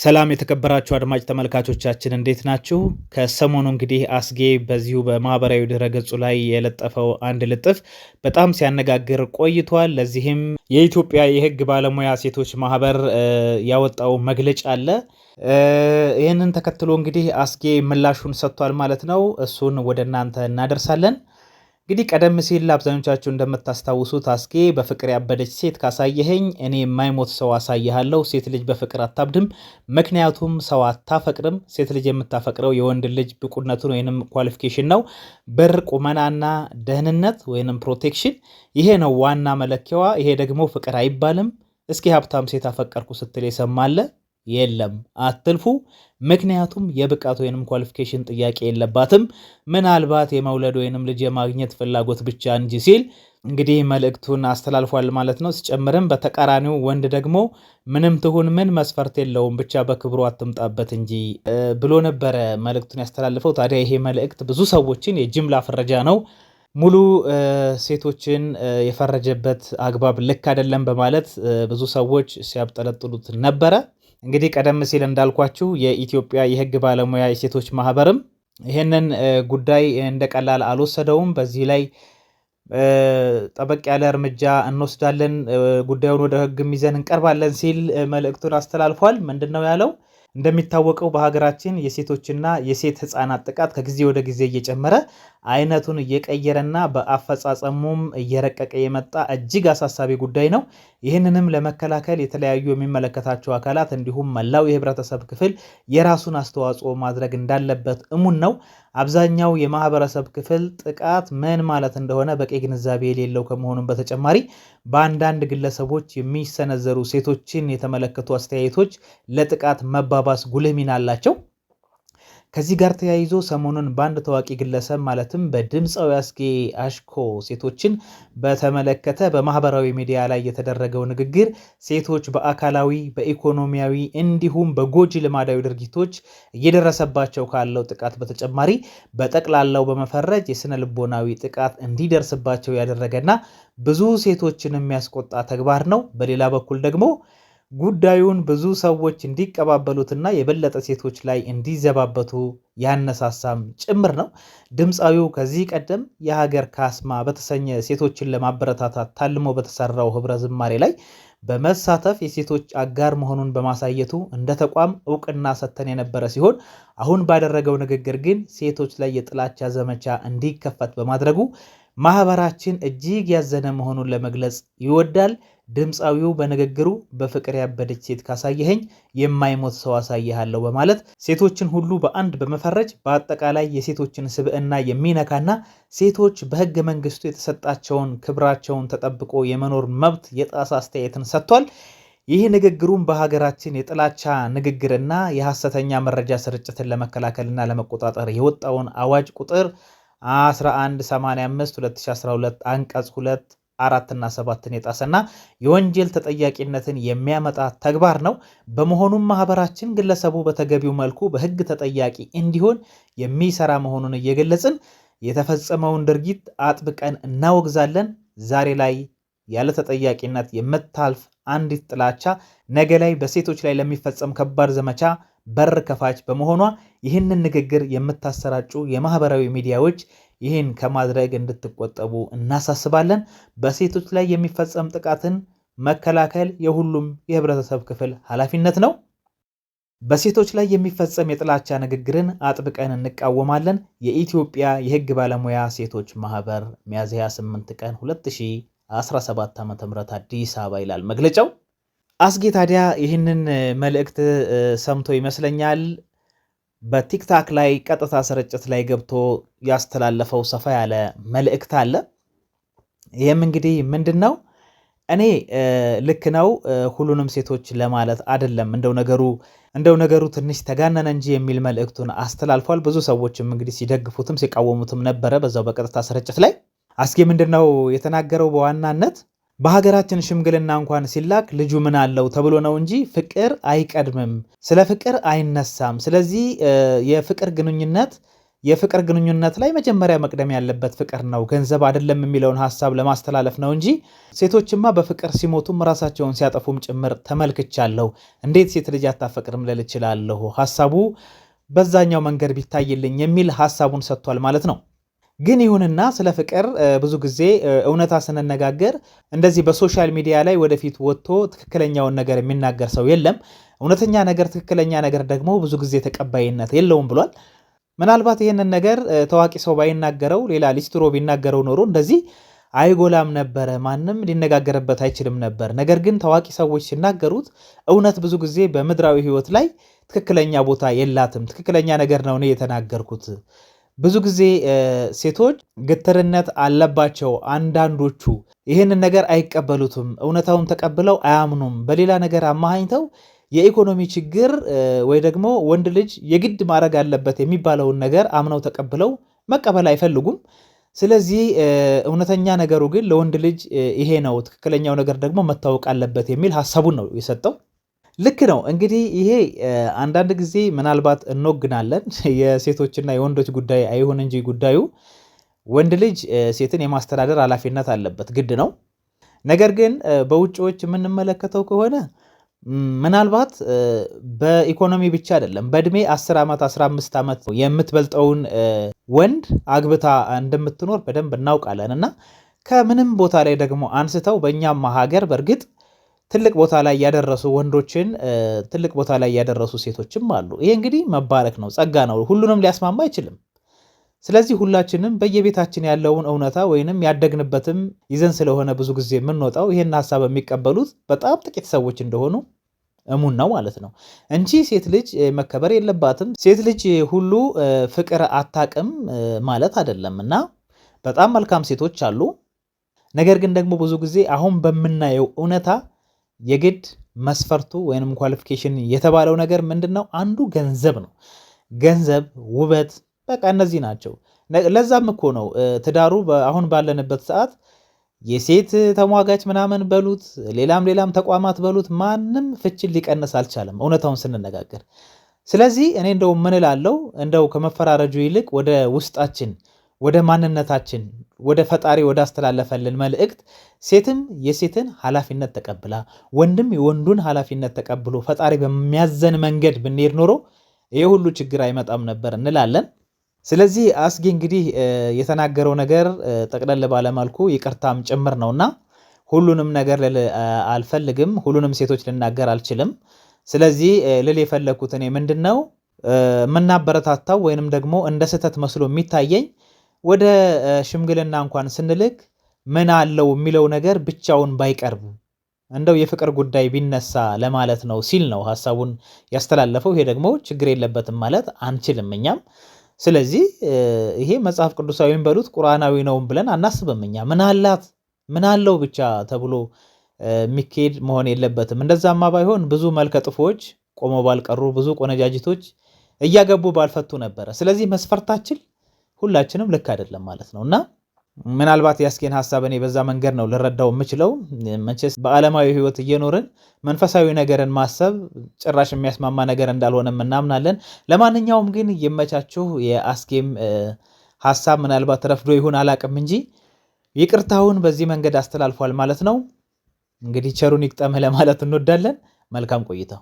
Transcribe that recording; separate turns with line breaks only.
ሰላም የተከበራችሁ አድማጭ ተመልካቾቻችን፣ እንዴት ናችሁ? ከሰሞኑ እንግዲህ አስጌ በዚሁ በማህበራዊ ድረገጹ ላይ የለጠፈው አንድ ልጥፍ በጣም ሲያነጋግር ቆይቷል። ለዚህም የኢትዮጵያ የሕግ ባለሙያ ሴቶች ማህበር ያወጣው መግለጫ አለ። ይህንን ተከትሎ እንግዲህ አስጌ ምላሹን ሰጥቷል ማለት ነው። እሱን ወደ እናንተ እናደርሳለን። እንግዲህ ቀደም ሲል አብዛኞቻችሁ እንደምታስታውሱት አስጌ በፍቅር ያበደች ሴት ካሳየኸኝ እኔ የማይሞት ሰው አሳይሃለሁ። ሴት ልጅ በፍቅር አታብድም፣ ምክንያቱም ሰው አታፈቅርም። ሴት ልጅ የምታፈቅረው የወንድ ልጅ ብቁነቱን ወይንም qualification ነው። ብር፣ ቁመናና ደህንነት ወይንም protection፣ ይሄ ነው ዋና መለኪያዋ። ይሄ ደግሞ ፍቅር አይባልም። እስኪ ሀብታም ሴት አፈቀርኩ ስትል የሰማለ የለም። አትልፉ። ምክንያቱም የብቃት ወይንም qualification ጥያቄ የለባትም፣ ምናልባት የመውለድ ወይንም ልጅ የማግኘት ፍላጎት ብቻ እንጂ ሲል እንግዲህ መልእክቱን አስተላልፏል ማለት ነው። ሲጨምርም በተቃራኒው ወንድ ደግሞ ምንም ትሁን ምን መስፈርት የለውም፣ ብቻ በክብሩ አትምጣበት እንጂ ብሎ ነበረ መልእክቱን ያስተላልፈው። ታዲያ ይሄ መልእክት ብዙ ሰዎችን የጅምላ ፍረጃ ነው፣ ሙሉ ሴቶችን የፈረጀበት አግባብ ልክ አይደለም በማለት ብዙ ሰዎች ሲያብጠለጥሉት ነበረ። እንግዲህ ቀደም ሲል እንዳልኳችሁ የኢትዮጵያ የሕግ ባለሙያ የሴቶች ማህበርም ይህንን ጉዳይ እንደ ቀላል አልወሰደውም። በዚህ ላይ ጠበቅ ያለ እርምጃ እንወስዳለን፣ ጉዳዩን ወደ ሕግም ይዘን እንቀርባለን ሲል መልእክቱን አስተላልፏል። ምንድን ነው ያለው? እንደሚታወቀው በሀገራችን የሴቶችና የሴት ህፃናት ጥቃት ከጊዜ ወደ ጊዜ እየጨመረ፣ አይነቱን እየቀየረና በአፈጻጸሙም እየረቀቀ የመጣ እጅግ አሳሳቢ ጉዳይ ነው። ይህንንም ለመከላከል የተለያዩ የሚመለከታቸው አካላት እንዲሁም መላው የህብረተሰብ ክፍል የራሱን አስተዋጽኦ ማድረግ እንዳለበት እሙን ነው። አብዛኛው የማህበረሰብ ክፍል ጥቃት ምን ማለት እንደሆነ በቂ ግንዛቤ የሌለው ከመሆኑም በተጨማሪ በአንዳንድ ግለሰቦች የሚሰነዘሩ ሴቶችን የተመለከቱ አስተያየቶች ለጥቃት መባባስ ጉልህ ሚና አላቸው። ከዚህ ጋር ተያይዞ ሰሞኑን በአንድ ታዋቂ ግለሰብ ማለትም በድምፃዊ አስጌ አሽኮ ሴቶችን በተመለከተ በማህበራዊ ሚዲያ ላይ የተደረገው ንግግር ሴቶች በአካላዊ፣ በኢኮኖሚያዊ እንዲሁም በጎጂ ልማዳዊ ድርጊቶች እየደረሰባቸው ካለው ጥቃት በተጨማሪ በጠቅላላው በመፈረጅ የስነ ልቦናዊ ጥቃት እንዲደርስባቸው ያደረገና ብዙ ሴቶችን የሚያስቆጣ ተግባር ነው። በሌላ በኩል ደግሞ ጉዳዩን ብዙ ሰዎች እንዲቀባበሉትና የበለጠ ሴቶች ላይ እንዲዘባበቱ ያነሳሳም ጭምር ነው። ድምፃዊው ከዚህ ቀደም የሀገር ካስማ በተሰኘ ሴቶችን ለማበረታታት ታልሞ በተሰራው ህብረ ዝማሬ ላይ በመሳተፍ የሴቶች አጋር መሆኑን በማሳየቱ እንደ ተቋም እውቅና ሰጥተን የነበረ ሲሆን፣ አሁን ባደረገው ንግግር ግን ሴቶች ላይ የጥላቻ ዘመቻ እንዲከፈት በማድረጉ ማህበራችን እጅግ ያዘነ መሆኑን ለመግለጽ ይወዳል። ድምፃዊው በንግግሩ በፍቅር ያበደች ሴት ካሳየኸኝ የማይሞት ሰው አሳይሃለሁ በማለት ሴቶችን ሁሉ በአንድ በመፈረጅ በአጠቃላይ የሴቶችን ስብዕና የሚነካና ሴቶች በሕገ መንግስቱ የተሰጣቸውን ክብራቸውን ተጠብቆ የመኖር መብት የጣሰ አስተያየትን ሰጥቷል። ይህ ንግግሩም በሀገራችን የጥላቻ ንግግርና የሐሰተኛ መረጃ ስርጭትን ለመከላከልና ለመቆጣጠር የወጣውን አዋጅ ቁጥር 1185 2012 አንቀጽ 2፣ 4 እና 7ን የጣሰና የወንጀል ተጠያቂነትን የሚያመጣ ተግባር ነው። በመሆኑም ማህበራችን ግለሰቡ በተገቢው መልኩ በሕግ ተጠያቂ እንዲሆን የሚሰራ መሆኑን እየገለጽን የተፈጸመውን ድርጊት አጥብቀን እናወግዛለን። ዛሬ ላይ ያለ ተጠያቂነት የምታልፍ አንዲት ጥላቻ ነገ ላይ በሴቶች ላይ ለሚፈጸም ከባድ ዘመቻ በር ከፋች በመሆኗ ይህንን ንግግር የምታሰራጩ የማህበራዊ ሚዲያዎች ይህን ከማድረግ እንድትቆጠቡ እናሳስባለን። በሴቶች ላይ የሚፈጸም ጥቃትን መከላከል የሁሉም የህብረተሰብ ክፍል ኃላፊነት ነው። በሴቶች ላይ የሚፈጸም የጥላቻ ንግግርን አጥብቀን እንቃወማለን። የኢትዮጵያ የህግ ባለሙያ ሴቶች ማህበር፣ ሚያዝያ 8 ቀን 2017 ዓ.ም፣ አዲስ አበባ ይላል መግለጫው። አስጌ ታዲያ ይህንን መልእክት ሰምቶ ይመስለኛል በቲክታክ ላይ ቀጥታ ስርጭት ላይ ገብቶ ያስተላለፈው ሰፋ ያለ መልእክት አለ። ይህም እንግዲህ ምንድን ነው? እኔ ልክ ነው ሁሉንም ሴቶች ለማለት አይደለም፣ እንደው ነገሩ ትንሽ ተጋነነ እንጂ የሚል መልእክቱን አስተላልፏል። ብዙ ሰዎችም እንግዲህ ሲደግፉትም ሲቃወሙትም ነበረ በዛው በቀጥታ ስርጭት ላይ። አስጌ ምንድን ነው የተናገረው? በዋናነት በሀገራችን ሽምግልና እንኳን ሲላክ ልጁ ምን አለው ተብሎ ነው እንጂ ፍቅር አይቀድምም፣ ስለ ፍቅር አይነሳም። ስለዚህ የፍቅር ግንኙነት የፍቅር ግንኙነት ላይ መጀመሪያ መቅደም ያለበት ፍቅር ነው፣ ገንዘብ አይደለም የሚለውን ሀሳብ ለማስተላለፍ ነው እንጂ ሴቶችማ በፍቅር ሲሞቱም ራሳቸውን ሲያጠፉም ጭምር ተመልክቻለሁ። እንዴት ሴት ልጅ አታፈቅርም ልል እችላለሁ? ሀሳቡ በዛኛው መንገድ ቢታይልኝ የሚል ሀሳቡን ሰጥቷል ማለት ነው። ግን ይሁንና ስለ ፍቅር ብዙ ጊዜ እውነታ ስንነጋገር እንደዚህ በ social media ላይ ወደፊት ወጥቶ ትክክለኛውን ነገር የሚናገር ሰው የለም። እውነተኛ ነገር፣ ትክክለኛ ነገር ደግሞ ብዙ ጊዜ ተቀባይነት የለውም ብሏል። ምናልባት ይህንን ነገር ታዋቂ ሰው ባይናገረው ሌላ ሊስትሮ ቢናገረው ኖሮ እንደዚህ አይጎላም ነበረ፣ ማንም ሊነጋገርበት አይችልም ነበር። ነገር ግን ታዋቂ ሰዎች ሲናገሩት እውነት ብዙ ጊዜ በምድራዊ ሕይወት ላይ ትክክለኛ ቦታ የላትም። ትክክለኛ ነገር ነው እኔ የተናገርኩት። ብዙ ጊዜ ሴቶች ግትርነት አለባቸው። አንዳንዶቹ ይህንን ነገር አይቀበሉትም፣ እውነታውን ተቀብለው አያምኑም። በሌላ ነገር አማሃኝተው የኢኮኖሚ ችግር ወይ ደግሞ ወንድ ልጅ የግድ ማድረግ አለበት የሚባለውን ነገር አምነው ተቀብለው መቀበል አይፈልጉም። ስለዚህ እውነተኛ ነገሩ ግን ለወንድ ልጅ ይሄ ነው፣ ትክክለኛው ነገር ደግሞ መታወቅ አለበት የሚል ሀሳቡን ነው የሰጠው። ልክ ነው። እንግዲህ ይሄ አንዳንድ ጊዜ ምናልባት እንወግናለን፣ የሴቶችና የወንዶች ጉዳይ አይሁን እንጂ ጉዳዩ ወንድ ልጅ ሴትን የማስተዳደር ኃላፊነት አለበት፣ ግድ ነው። ነገር ግን በውጭዎች የምንመለከተው ከሆነ ምናልባት በኢኮኖሚ ብቻ አይደለም፣ በእድሜ 10 ዓመት 15 ዓመት የምትበልጠውን ወንድ አግብታ እንደምትኖር በደንብ እናውቃለን። እና ከምንም ቦታ ላይ ደግሞ አንስተው በእኛም ሀገር በእርግጥ ትልቅ ቦታ ላይ ያደረሱ ወንዶችን ትልቅ ቦታ ላይ ያደረሱ ሴቶችም አሉ። ይሄ እንግዲህ መባረክ ነው፣ ጸጋ ነው። ሁሉንም ሊያስማማ አይችልም። ስለዚህ ሁላችንም በየቤታችን ያለውን እውነታ ወይንም ያደግንበትም ይዘን ስለሆነ ብዙ ጊዜ የምንወጣው ይህን ሀሳብ የሚቀበሉት በጣም ጥቂት ሰዎች እንደሆኑ እሙን ነው ማለት ነው እንጂ ሴት ልጅ መከበር የለባትም፣ ሴት ልጅ ሁሉ ፍቅር አታቅም ማለት አይደለም። እና በጣም መልካም ሴቶች አሉ። ነገር ግን ደግሞ ብዙ ጊዜ አሁን በምናየው እውነታ የግድ መስፈርቱ ወይንም qualification የተባለው ነገር ምንድን ነው? አንዱ ገንዘብ ነው። ገንዘብ፣ ውበት፣ በቃ እነዚህ ናቸው። ለዛም እኮ ነው ትዳሩ አሁን ባለንበት ሰዓት የሴት ተሟጋች ምናምን በሉት ሌላም ሌላም ተቋማት በሉት ማንም ፍችን ሊቀንስ አልቻለም፣ እውነታውን ስንነጋገር። ስለዚህ እኔ እንደው ምን እላለሁ፣ እንደው ከመፈራረጁ ይልቅ ወደ ውስጣችን፣ ወደ ማንነታችን፣ ወደ ፈጣሪ ወደ አስተላለፈልን መልእክት ሴትም የሴትን ኃላፊነት ተቀብላ ወንድም የወንዱን ኃላፊነት ተቀብሎ ፈጣሪ በሚያዘን መንገድ ብንሄድ ኖሮ ይህ ሁሉ ችግር አይመጣም ነበር እንላለን። ስለዚህ አስጌ እንግዲህ የተናገረው ነገር ጠቅለል ባለመልኩ ይቅርታም ጭምር ነውና ሁሉንም ነገር ልል አልፈልግም፣ ሁሉንም ሴቶች ልናገር አልችልም። ስለዚህ ልል የፈለግኩት እኔ ምንድን ነው የምናበረታታው ወይንም ደግሞ እንደ ስህተት መስሎ የሚታየኝ ወደ ሽምግልና እንኳን ስንልክ ምን አለው የሚለው ነገር ብቻውን ባይቀርብ እንደው የፍቅር ጉዳይ ቢነሳ ለማለት ነው ሲል ነው ሀሳቡን ያስተላለፈው። ይሄ ደግሞ ችግር የለበትም ማለት አንችልም እኛም። ስለዚህ ይሄ መጽሐፍ ቅዱሳዊም በሉት ቁርአናዊ ነውም ብለን አናስብም እኛ። ምን አላት ምን አለው ብቻ ተብሎ የሚካሄድ መሆን የለበትም። እንደዛማ ባይሆን ብዙ መልከ ጥፎች ቆመው ባልቀሩ፣ ብዙ ቆነጃጅቶች እያገቡ ባልፈቱ ነበረ። ስለዚህ መስፈርታችን ሁላችንም ልክ አይደለም ማለት ነው። እና ምናልባት የአስጌን ሀሳብ እኔ በዛ መንገድ ነው ልረዳው የምችለው። መቼስ በዓለማዊ ሕይወት እየኖርን መንፈሳዊ ነገርን ማሰብ ጭራሽ የሚያስማማ ነገር እንዳልሆነም እናምናለን። ለማንኛውም ግን ይመቻችሁ። የአስጌም ሀሳብ ምናልባት ረፍዶ ይሁን አላቅም እንጂ ይቅርታውን በዚህ መንገድ አስተላልፏል ማለት ነው። እንግዲህ ቸሩን ይግጠምህ ለማለት እንወዳለን። መልካም ቆይታ።